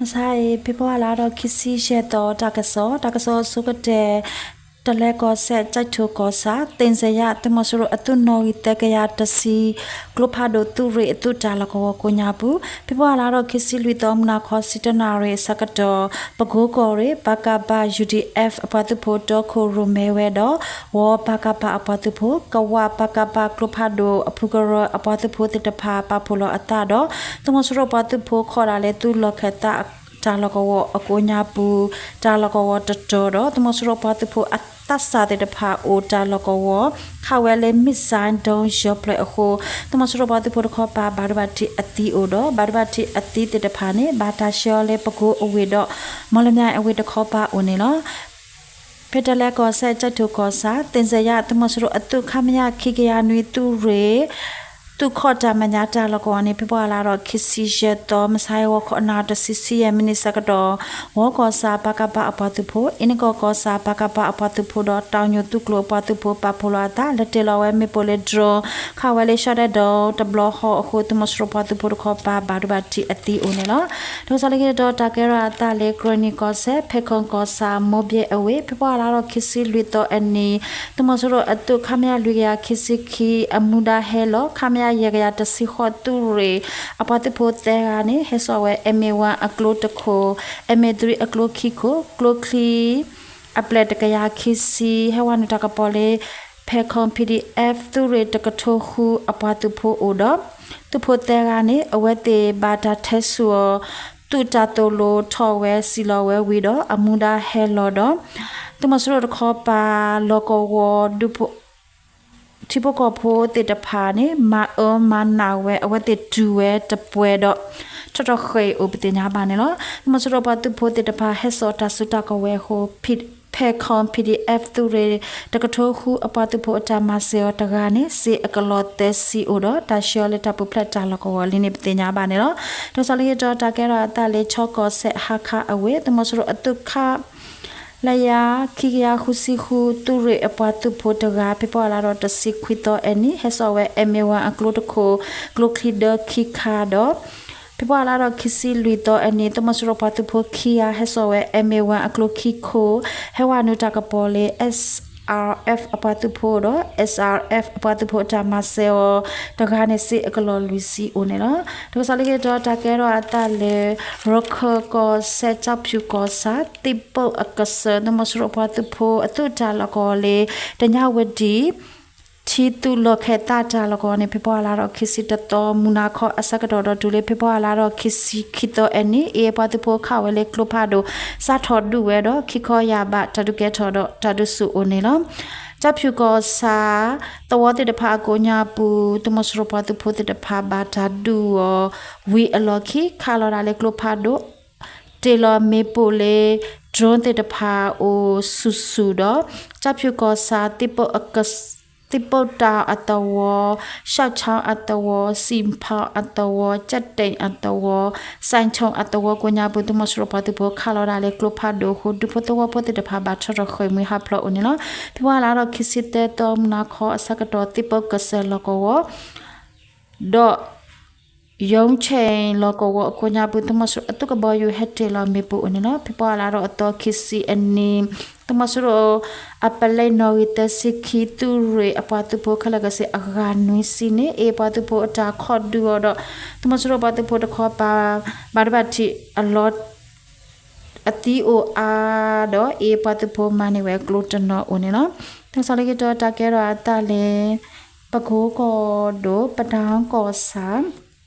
မုၢ်ဆါအံၤ ဖ့ၤဘြူၤအါလါဒီး ခံဆံယဲၢ်သီ တၢ်ကစီၣ်, တၢ်ကစီၣ်အဆိကတၢၢ်, တလဲၤကီၢ်စဲၣ် ကၠဲးထိၣ်ကီၢ်ဆၣ် သ့ၣ်စဲယၣ် သုးမီၤစိရိၤအသုးနီၣ်ဂံၢ် သၢကယၤတဆံ ကျိဖးဒိၣ်သုးရ့ၣ်အသုးတၢ်လီၢ်ကဝီၤကိးညါပူၤ ဖ့ၤဘြူၤအါလါဒီး ခံဆံလွံၢ်သီ မုၢ်နၤခီ ဆံတနၣ်ရံၣ်အဆၢကတီၢ် ပကိကီၢ်ရ့ၣ် ပကဖ ယူၣ်ဒံၣ်အဲၣ်ဖ အပှၤသုးဖိ တီခိၣ်ရိၣ်မဲဝဲဒီး ဝီ ပကဖ အပှၤသုးဖိ, ကဝး ပကဖ ကျိဖးဒိၣ်အဖုကရၢအပှၤသုးဖိသ့ၣ်တဖၣ် ပာ်ဖှိၣ်လီၤအသးဒီး သုးမီၤစိရိၤပှၤသုးဖိခိးဒၣ်လၢသုးလီၢ်ခၢၣ်သးတၢ်လီၢ်ကဝီၤအကိးညါပူၤ တၢ်လီၢ်ကဝီၤတတီၤဒီး သုးမီၤစိရိၤပှၤသုးဖိအသးစၢ်သ့ၣ်တဖၣ်အိၣ်တၢ်လီၢ်ကဝီၤ ခးဝဲလၢ missile ဒုံး ယီၤပျဲၢ်အဃိ သုးမီၤစိရိၤပှၤသုးဖိတခီပၤ ဘၣ်ဒိဘၣ်ထံးအသံအိၣ်ဒီး ဘၣ်ဒိဘၣ်ထံးအသံသ့ၣ်တဖၣ်န့ၣ် ဘၣ်တၢ်ဆှၢအီၤလၢပကိအဝ့ၢ်ဒီး မီၣ်လမၠဲၣ်အဝ့ၢ်တခီပၤအိၣ်န့ၣ်လီၤ. ဖဲတလဲၤကီၢ်စဲၣ် ကၠဲးထိၣ်ကီၢ်ဆၣ် သ့ၣ်စဲယၣ် သုးမီၤစိရိၤအသုး ခမရ ခံကယၤနွံ သုးရ့ၣ် သုးခိးတၢ်မဲာ်ညါတၢ်လီၢ်ကဝီၤန့ၣ် ဖ့ၤဘြူၤအါလါဒီး ခံဆံယဲၢ်သီ မုၢ်ဆါအံၤ ဂီၤခီ နၣ်ရံၣ်တဆံ ဆံယဲၢ်မံးနံးဆၢကတီၢ် ဝီကီၢ်ဆၣ် ပကဖ အပှၤသုးဖိ, အ့ၣ်နကီၢ်ကီၢ်ဆၣ် ပကဖ အပှၤသုးဖိဒီး တၢ်ညိၣ်သုးကျိၤအပှၤသုးဖိ ပာ်ဖှိၣ်လီၤအသး လဲၤတ့ၢ်လီၤဝဲမ့ၣ်ပိၢ်လၢ drone ခးဝဲလၢ ရှီဒဲဒိ တဘျီဃီအဃိ သုးမီၤစိရိၤပှၤသုးဖိတခီပၤ ဘၣ်ဒိဘၣ်ထံးအသံအိၣ်န့ၣ်လီၤ. တၢ်ကစီၣ်လၢခံတတီၤ တၢ်ကဲထီၣ်အသးလၢ ကရၢနံၣ်ကီၢ်စဲၣ် ဖဲခီၣ်ကီၢ်ဆၣ် မိၢ်ဘဲအဝ့ၢ် ဖ့ၤဘြူၤအါလါဒီး ခံဆံလွံၢ်သီအနံၤ သုးမီၤစိရိၤအသုး ခမရ လွံၢ်ကယၤခံဆံခံ အမူဒါဟဲလီၤ ခမရ ယဲၢ်ကယၤတဆံဃိး သုးရ့ၣ် အပှၤသုးဖိသၢဂၤန့ၣ် ဟဲစိာ်ဝဲ MA one အကျိတခိၣ်, MA three အကျိခံခိၣ်, ကျိချံ အပျဲၢ်တကယၤခံဆံ ဟဲဝဲနုာ်တၢ်ကပီၤလၢ ဖဲခီၣ် PDF သုးရ့ၣ်တကထိဃုအပှၤသုးဖိအိၣ်ဒီး သုးဖိသၢဂၤန့ၣ် အဝဲသ့ၣ်ဘၣ်တၢ်ထဲဆူၣ်အီၤ သုးတၢ်သိၣ်လိထီၣ်ဝဲစံၣ်လီၤဝဲဝံၤဒီး အမူဒါဟဲလီၤဒီး သုးမီၤစိရိၤတခီပၤလီၢ်ကဝီၤ ဒူဖိ ထံဖိကီၢ်ဖိသ့ၣ်တဖၣ်န့ၣ် မၤအၢမၤနးဝဲ အဝဲသ့ၣ်တုၤဝဲတပှဲၤဒီး ထီၣ်ထီၣ်ဃဲၤအံၤအိၣ်ပသ့ၣ်ညါဘၣ်န့ၣ်လီၤ. သုးမီၤစိရိၤပှၤသုးဖိသ့ၣ်တဖၣ် ဟဲစိာ်တၢ်စုတၢ်ကဝဲၤအဃိ ဖဲခီၣ် PDF သုးရ့ၣ်တကထိဃုအပှၤသုးဖိအတၢ်မၤစၢၤအီၤတဂၤန့ၣ် စ့အကလီၢ်သၢဆံအိၣ်ဒီး တၢ်ဆှၢအီၤလၢတၢ်ပူၤဖျဲးတၢ်လီၢ်ကဝီၤလံန့ၣ် ပသ့ၣ်ညါဘၣ်န့ၣ်လီၤ. တၢ်ကစီၣ်လၢခံတတီၤ တၢ်ကဲထီၣ်အသးလၢ ခီၣ်ကီၢ်စဲၣ် ဟါခါအဝ့ၢ် သုးမီၤစိရိၤအသုးခ လၢယၤ ခံကယၤဃုဆံဃု သုးရ့ၣ်အပှၤသုးဖိတဂၤ ဖဲဖ့ၤဘြူၤအါလါဒီး တဆံခွံသီအနံၤ ဟဲစိာ်ဝဲ MA one အကျိတခိၣ် ကျိချံဒၢခံခါဒီး ဖဲဖ့ၤဘြူၤအါလါဒီး ခံဆံလွံၢ်သီအနံၤ သုးမီၤစိရိၤပှၤသုးဖိခံဂၤ ဟဲစိာ်ဝဲ MA one အကျိခံခိၣ် ဟဲဝဲနုာ်တၢ်ကပီၤလၢ SRF အပှၤသုးဖိဒီး SRF အပှၤသုးဖိအတၢ်မၤစၢၤအီၤတဂၤန့ၣ် စ့အကလီၢ်လွံၢ်ဆံအိၣ်န့ၣ်လီၤ. တၢ်ကစီၣ်လၢခံတတီၤ တၢ်ကဲထီၣ်အသးလၢ ရခၢၣ်ကီၢ်စဲၣ် ကၠီဖၠူၣ်ကီၢ်ဆၣ် သ့ၣ်ပိၢ်အကစၢၢ် သုးမီၤစိရိၤပှၤသုးဖိအသုးတၢ်လီၢ်ကဝီၤလၢ တညါဝတံၣ် ထံသုးလီၢ်ခၢၣ်သးတၢ်လီၢ်ကဝီၤန့ၣ် ဖဲဖ့ၤဘြူၤအါလါဒီး ခံဆံတသီ မုၢ်နၤခီအဆၢကတီၢ်ဒီးတုၤလၢ ဖဲဖ့ၤဘြူၤအါလါဒီး ခံဆံခံသီအနံၤ အ့ၣ်အပှၤသုးဖိခးဝဲလၢကျိဖးဒိၣ် စးထီၣ်ဒုးဝဲဒီး ခံခီယၢ်ဘး တၢ်ဒုးကဲထီၣ်ဒီး တၢ်ဒုးဆူၣ်အိၣ်န့ၣ်လီၤ. ကၠီဖၠူၣ်ကီၢ်ဆၣ် သဝီသ့ၣ်တဖၣ်အကိးညါပူၤ သုးမီၤစိရိၤပှၤသုးဖိသ့ၣ်တဖၣ် ဘၣ်တၢ်ဒုးအီၤ ဝံၤအလီၢ်ခံ ခးလီၤဒၣ်လၢကျိဖးဒိၣ် တ့ၢ်လီၤမ့ၣ်ပိၢ်လၢ drone သ့ၣ်တဖၣ်အိၣ်ဆူၣ်ဆူၣ်ဒီး ကၠီဖၠူၣ်ကီၢ်ဆၣ် သ့ၣ်ပိၢ်တၢ်အသဝီ, ရှောက်ချောင်းအသဝီ, စံၣ်ဖီအသဝီ, ကၠဲးတိၣ်အသဝီ, စဲၣ်ဆိၣ်အသဝီကိးညါပူၤ သုးမီၤစိရိၤပှၤသုးဖိခးလီၤဒၣ်လၢကျိဖးဒိၣ်အဃိ ဒူဖိသဝီဖိသ့ၣ်တဖၣ်ဘၣ်ထီၣ်ထီၣ်ဃ့ၢ်မှံဟးဖျိးအိၣ်န့ၣ်လီၤ. ဖဲဖ့ၤဘြူၤအါလါဒီး ခံဆံသၢသီ မုၢ်နၤခီအဆၢကတီၢ် သ့ၣ်ပိၢ်ကစၢၢ်လီၢ်ကဝီၤ ဒီး ယိၤဆ့ၣ်လီၢ်ကဝီၤအကိးညါပူၤ သုးမီၤစိရိၤအသုးကဘီယူၤဟဲတ့ၢ်လီၤမ့ၣ်ပိၢ်အိၣ်န့ၣ်လီၤ. ဖဲဖ့ၤဘြူၤအါလါဒီးအသီခံဆံအနံၤ သုးမီၤစိရိၤအပလဲနီၣ်ဂံၢ်သၢဆံခံ သုးရ့ၣ်အပှၤသုးဖိခဲလၢာ်ကစ့ၢ်အဂၤနွံဆံန့ၣ် အ့ၣ်ပှၤသုးဖိအတၢ်ခိးဒုးအီၤဒီး သုးမီၤစိရိၤပှၤသုးဖိတခီပၤ ဘၣ်ဒိဘၣ်ထံးအလီၢ် အသံအိၣ်အါဒီး အ့ၣ်ပှၤသုးဖိမၤန့ၢ်ဝဲကျိတနီၤအိၣ်န့ၣ်လီၤ. တၢ်ကစီၣ်လၢခံတတီၤ တၢ်ကဲထီၣ်အသးလၢ ပကိကီၢ်ဒိၣ် ပဒၣ်ကီၢ်ဆၣ်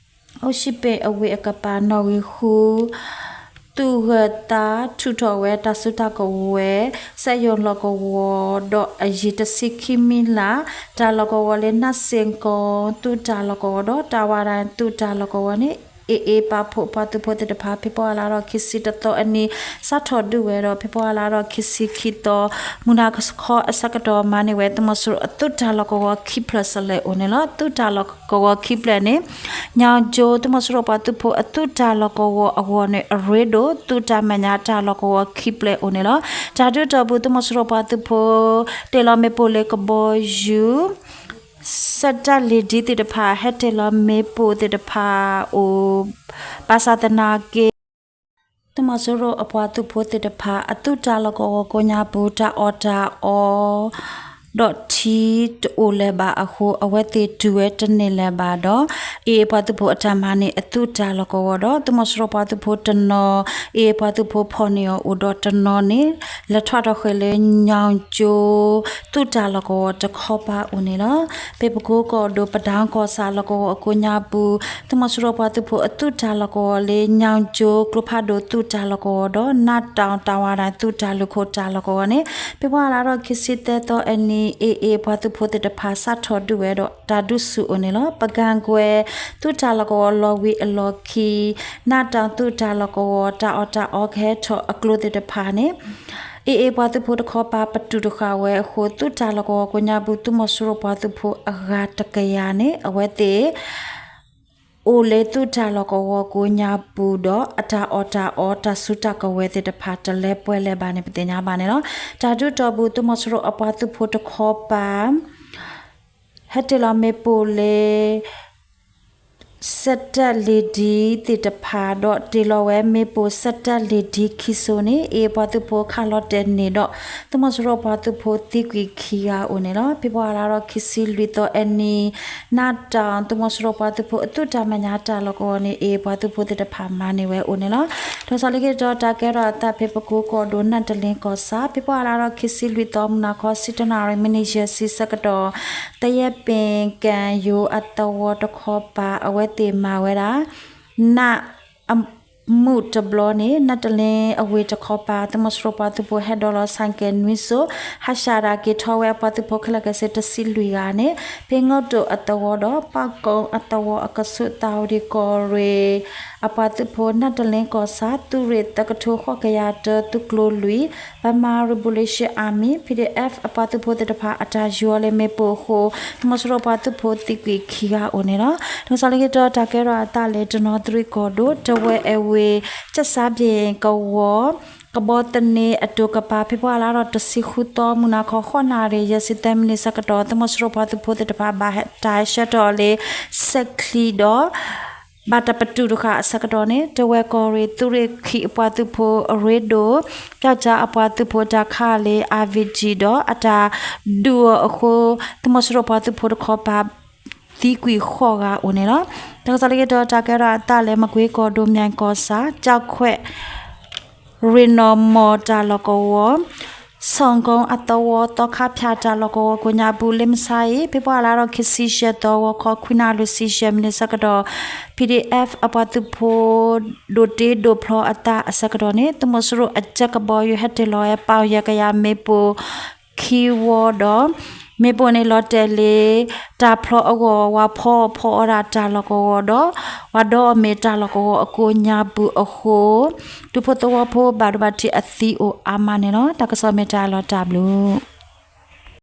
အိၣ်ၡံၣ်ပ့ၣ်အဝ့ၢ်အကပၤ နီၣ်ဂံၢ်ဃု သုးဂၢၢ်သးထုးထီၣ်ဝဲတၢ်စုတၢ်ကဝဲၤ စက်ရုံလီၢ်ကဝီၤဒီးအယံၤတဆံခံမံလၢ် တၢ်လီၢ်ကဝီၤလၢ နၢ်စ့ၣ်ကီၢ် သုးတၢ်လီၢ်ကဝီၤဒီး တၢ်ဝါဒၣ်သုးတၢ်လီၢ်ကဝီၤန့ၣ် အ့ၣ်အ့ၣ်ပာ်ဖှိၣ်ပှၤသုးဖိသ့ၣ်တဖၣ် ဖဲဖ့ၤဘြူၤအါလါဒီး ခံဆံတသီအနံၤ စးထီၣ်ဒုးဝဲဒီး ဖဲဖ့ၤဘြူၤအါလါဒီး ခံဆံခံသီ မုၢ်နၤခီအဆၢကတီၢ် မၤန့ၢ်ဝဲသုးမီၤစိရိၤအသုးတၢ်လီၢ်ကဝီၤခံဖျၢၣ်စလဲၣ်အိၣ်န့ၣ်လီၤ. သုးတၢ်လီၢ်ကဝီၤခံဖျၢၣ်န့ၣ် ညါကၠိ သုးမီၤစိရိၤပှၤသုးဖိအသုးတၢ်လီၢ်ကဝီၤအဂီၢ်န့ၣ် အရ့ဒိၣ် သုးတၢ်မဲာ်ညါတၢ်လီၢ်ကဝီၤခံဖျၢၣ်အိၣ်န့ၣ်လီၤ. တၢ်ဒုးတီၢ်ပူၤ သုးမီၤစိရိၤပှၤသုးဖိ တ့ၢ်လီၤမ့ၣ်ပိၢ်လၢကဘီယူၤ စက်တပ်လေထီးသ့ၣ်တဖၣ် ဟဲတ့ၢ်လီၤမ့ၣ်ပိၢ်သ့ၣ်တဖၣ်အိၣ် ဘၣ်ဆၣ်သနာ်က့ သုးမီၤစိရိၤအပှၤသုးဖိသ့ၣ်တဖၣ် အသုးတၢ်လီၢ်ကဝီၤကိးညါပူၤ တၢ်အီၣ်တၢ်အီ ဒီးထံတအိၣ်လၢၤဘၣ်အဃိ အဝဲသ့ၣ်တုၤဝဲတန့ၢ်လၢၤဘၣ်ဒီး AA ပှၤသုးဖိအတၢ်မၤန့ၢ်အသုးတၢ်လီၢ်ကဝီၤဒီး သုးမီၤစိရိၤပှၤသုးဖိတနီၤ AA ပှၤသုးဖိဖီၣ်န့ၢ်အီၤအိၣ်ဒီးတနီၤန့ၣ် လဲၤထီၣ်ထီၣ်ဃဲၤလၢ ညီကၠိ သုးတၢ်လီၢ်ကဝီၤတခီပၤအိၣ်န့ၣ်လီၤ. ဖဲပကိကီၢ်ဒိၣ် ပဒၢကီၢ်ဆၣ်လီၢ်ကဝီၤအကိးညါပူၤ သုးမီၤစိရိၤပှၤသုးဖိအသုးတၢ်လီၢ်ကဝီၤလၢ ညီကၠိကျိဖးဒိၣ်သုးတၢ်လီၢ်ကဝီၤဒီး နးတီၣ်တၢ်ဝါဒၣ်သုးတၢ်လူၢ်ခိၣ်တၢ်လီၢ်ကဝီၤန့ၣ် ဖဲဖ့ၤဘြူၤအါရံၤလါဒီးခံဆံသၢသီအနံၤ AA ပှၤသုးဖိသ့ၣ်တဖၣ် စးထီၣ်ဒုးဝဲဒီးတၢ်ဒုးဆူၣ်အိၣ်န့ၣ်လီၤ. ပကၣ်ကွဲၢ်သုးတၢ်လီၢ်ကဝီၤလီၤဝံၤအလီၢ်ခံ နးတီၣ်သုးတၢ်လီၢ်ကဝီၤ တၢ်အီၣ်တၢ်အီကဟဲထီၣ်အကျိၤသ့ၣ်တဖၣ်န့ၣ် AA ပှၤသုးဖိတခီပၤပတုာ်တဃာ်ဝဲအဃိ သုးတၢ်လီၢ်ကဝီၤကိးညါပူၤ သုးမီၤစိရိၤပှၤသုးဖိအဂၤတကယၤန့ၣ် အဝဲသ့ၣ် အိၣ်လၢသုးတၢ်လီၢ်ကဝီၤကိးညါပူၤဒီး အတၢ်အီၣ်တၢ်အီ တၢ်စုတၢ်ကဝဲၤသ့ၣ်တဖၣ် တလဲၤပှဲၤလၢၤဘၣ်န့ၣ် ပသ့ၣ်ညါဘၣ်န့ၣ်လီၤ. တၢ်ဒုးတီၢ်ပူၤ သုးမီၤစိရိၤအပှၤသုးဖိတခီပၤ ဟဲတ့ၢ်လီၤမ့ၣ်ပိၢ်လၢ စက်တပ်လေယာဉ်သ့ၣ်တဖၣ်ဒီး တ့ၢ်လီၤဝဲမ့ၣ်ပိၢ် စက်တပ်လေယာဉ်ခံစိၤန့ၣ် AA ပှၤသုးဖိခးလီၤတဲာ်န့ၢ်ဒီး သုးမီၤစိရိၤပှၤသုးဖိသံကွံာ်ခံဂၤအိၣ်န့ၣ်လီၤ. ဖ့ၤဘြူၤအါရံၤလါဒီးခံဆံလွံၢ်သီအနံၤ နးတီၣ် သုးမီၤစိရိၤပှၤသုးဖိအသုးတၢ်မဲာ်ညါတၢ်လီၢ်ကဝီၤန့ၣ် AA ပှၤသုးဖိသ့ၣ်တဖၣ်မၤန့ၢ်ဝဲအိၣ်န့ၣ်လီၤ. ဒီးစးလၢခံတတီၤ တၢ်ကဲထီၣ်အသးဖဲပကိကီၢ်ဒိၣ် နးတလ့ကီၢ်ဆၣ် ဖ့ၤဘြူၤအါရံၤလါဒီးခံဆံလွံၢ်သီ မုၢ်နၤခီ ဆံတၢနၣ်ရံၣ် မံးနံးယဲၢ်ဆံဆၢကတီၢ် သယဲၣ်ပ့ၣ်ကၣ်ယိၤအသဝီတခီပၤ အဝဲသ့ၣ်မၤဝဲဒၣ် နး အမူးတဘျီန့ၣ် နးတလ့အဝ့ၢ်တခီပၤ သုးမီၤစိရိၤပှၤသုးဖိဟဲဒိးလီၤ ဆိုင်ကယ် နွံစိၤ ဟးဆှဲးဒၣ်က့ၤထီၣ်ဝဲအပှၤသုးဖိခဲလၢာ်ခဲဆ့တဆံလွံၢ်ဂၤန့ၣ် ဖဲငီးတိၣ်အသဝီဒီး ပၣ်ကိၣ်အသဝီအကဆူး သးဝံၤဒံးကီၢ်ရ့ၣ် အပှၤသုးဖိ နးတလ့ကီၢ်ဆၣ် သုးရ့ၣ်သၢကထိဃိးကယၤတၢ သုးကျိၤလွံၢ် Burma Revolution Army PDF အပှၤသုးဖိသ့ၣ်တဖၣ် အတၢ်ယူၤအီၤလၢမ့ၣ်ပိၢ်အဃိ သုးမီၤစိရိၤပှၤသုးဖိသံကွံာ်ခံဂၤအိၣ်န့ၣ်လီၤ. ဒီးစးလၢခံတတီၤ တၢ်ကဲထီၣ်အသးလၢတနီသရံၣ်ကီၢ်ဒိၣ် တဝဲၢ်အဲဝ့ၢ် ကၠၣ်စၣ်ဘ့ၣ်ကဝီၤ ကဘီသန့အဒိၣ်ကပၤ ဖ့ၤဘြူၤအါရံၤလါဒီးတဆံဃုသီ မုၢ်နၤခီ ဃိးနၣ်ရံၣ် ယဲၢ်ဆံသၢမံးနံးဆၢကတီၢ် သုးမီၤစိရိၤပှၤသုးဖိသ့ၣ်တဖၣ် ဘၣ်တၢ်ဟဲဆှၢထီၣ်အီၤလၢ စဲးချံဒီး ဘၣ်တၢ်ပတုာ်တဃာ်အဆၢကတီၢ်န့ၣ် တဝဲၢ်ကီၢ်ရ့ၣ် သုးရ့ၣ်ခံအပှၤသုးဖိအရ့ဒိၣ် ပျီကၠါအပှၤသုးဖိတၢ်ခးလၢ RPG ဒီးအတၢ်ဒုးအီၤအဃိ သုးမီၤစိရိၤပှၤသုးဖိတခီပၤ သံကွံာ်ဃိးဂၤအိၣ်န့ၣ်လီၤ. တၢ်ကစီၣ်လၢခံတတီၤ တၢ်ကဲထီၣ်အသးလၢမကွ့ကီၢ်ဒိၣ် မၠဲၣ်ကီၢ်ဆၣ် ကၠၣ်ခွဲၣ် ရ့ၣ်နီၣ်မီၢ်တၢ်လီၢ်ကဝီၤ ဆီၣ်ကိအသဝီ သီခါဖၠၣ်တၢ်လီၢ်ကဝီၤကိးညါပူၤ လၢမုၢ်ဆါအံၤ ဖ့ၤဘြူၤအါရံၤလါဒီးခံဆံယဲၢ်သီ ဂီၤခီခွံနၣ်ရံၣ်လွံၢ်ဆံယဲၢ်မံးနံးဆၢကတီၢ် PDF အပှၤသုးဖိ ဒိၣ်တ့ဒိၣ်ဖျီအသးအဆၢကတီၢ်န့ၣ် သုးမီၤစိရိၤအကၠၢ်ကဘီယူၤဟဲတ့ၢ်လီၤဝဲ ပီၣ်ယဲၢ်ကယၤမ့ၣ်ပိၢ် ခံဝီဒီး မ့ၣ်ပိၢ်န့ၣ်လီၤတဲာ်လၢ တၢ်ဖျီအဂီၢ် ဝၤဖီအီၣ်ဖီအီဒၣ်တၢ်လီၢ်ကဝီၤဒီး ဝၤဒီးအီၣ်မ့ၤတၢ်လီၢ်ကဝီၤအကိးညါပူၤအဃိ ဒူဖိသဝီဖိဘၣ်ဒိဘၣ်ထံးအသံအိၣ်အါမးန့ၣ်လီၤ. တၢ်ကစီၣ်မ့ၢ်တၢ်လီၤတၢ်ဘျုး